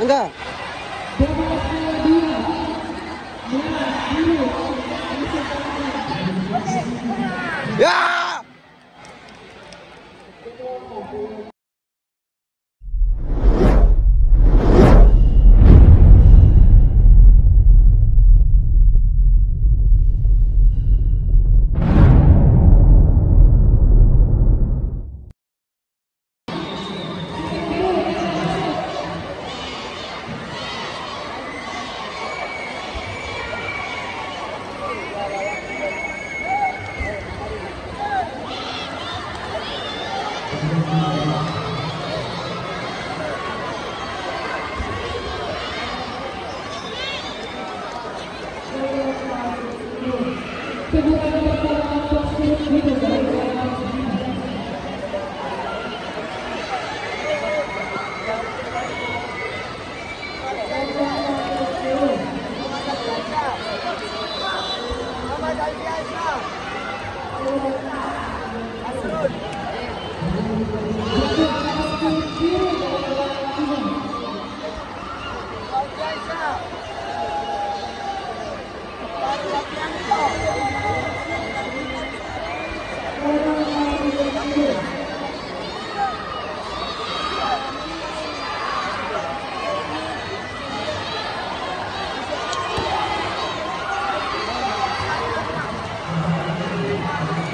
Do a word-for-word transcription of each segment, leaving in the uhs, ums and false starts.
Enggak. Ya!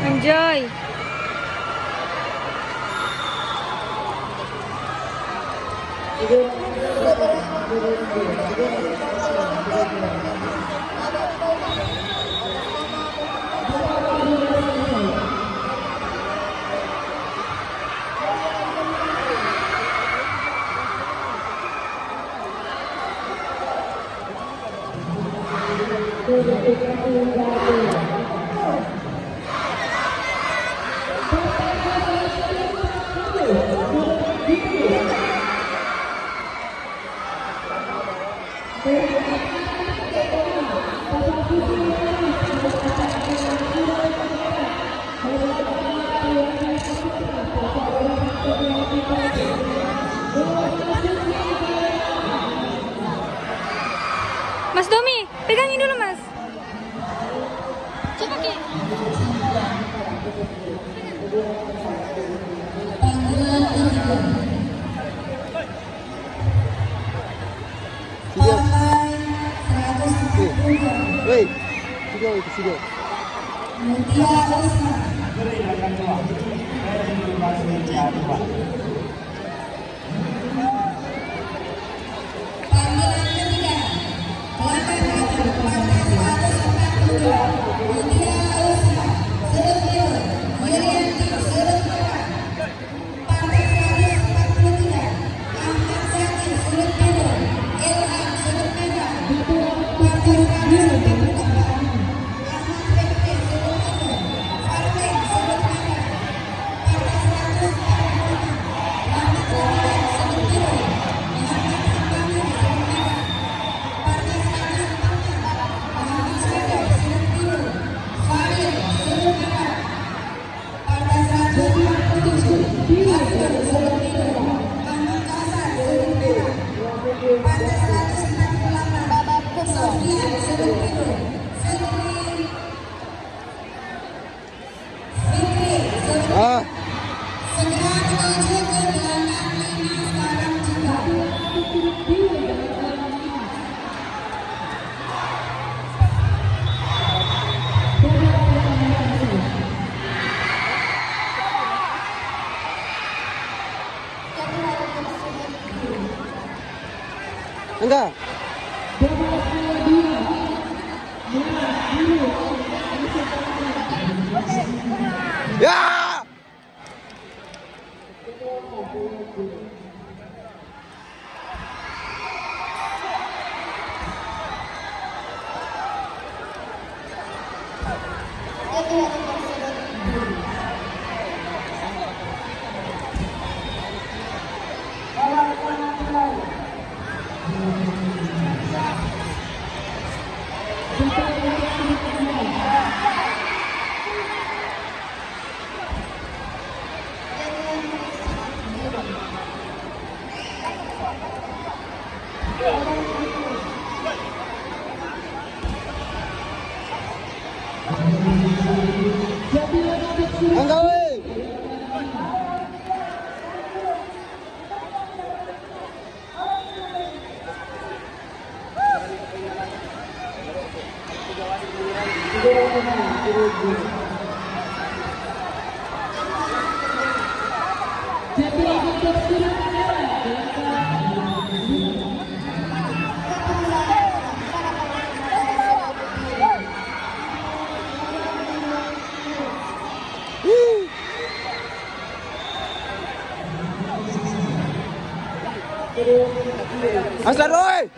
Enjoy. Mas Domi, pegangin dulu, Mas. Coba, Ki. Video. Partai seratus empat puluh dua. Woi, video itu, video. Mutia Usman. Panggilan ketiga, kelas satu, partai seratus empat puluh dua, Mutia Usman, Sudut Timur, Yulianti, Sudut Barat. Partai seratus empat puluh tiga, Ahmad Zaki, Sudut Timur, Ilham, Sudut Merah. Partai seratus empat puluh empat, Ahmad Fikri, Sudut Timur, Farwin, Sudut Merah. Partai seratus empat puluh lima, Rahmat Ramadan, Sudut Timur, Muhammad Hamdani, Sudut Merah. Partai seratus empat puluh enam, Muhammad Syafiq, Sudut Timur, Fadil, Sudut Merah. Partai seratus empat puluh tujuh, Hasbul, Sudut Timur, Ahmad Hasan, Sudut Merah. Partai seratus empat puluh delapan, Sofyan, Sudut Timur, Fitri, Fitri, Sudut Merah. Ah. Segera menuju ke belakang lima sekarang juga. Enggak. Ya! Anggawe. Asaroi!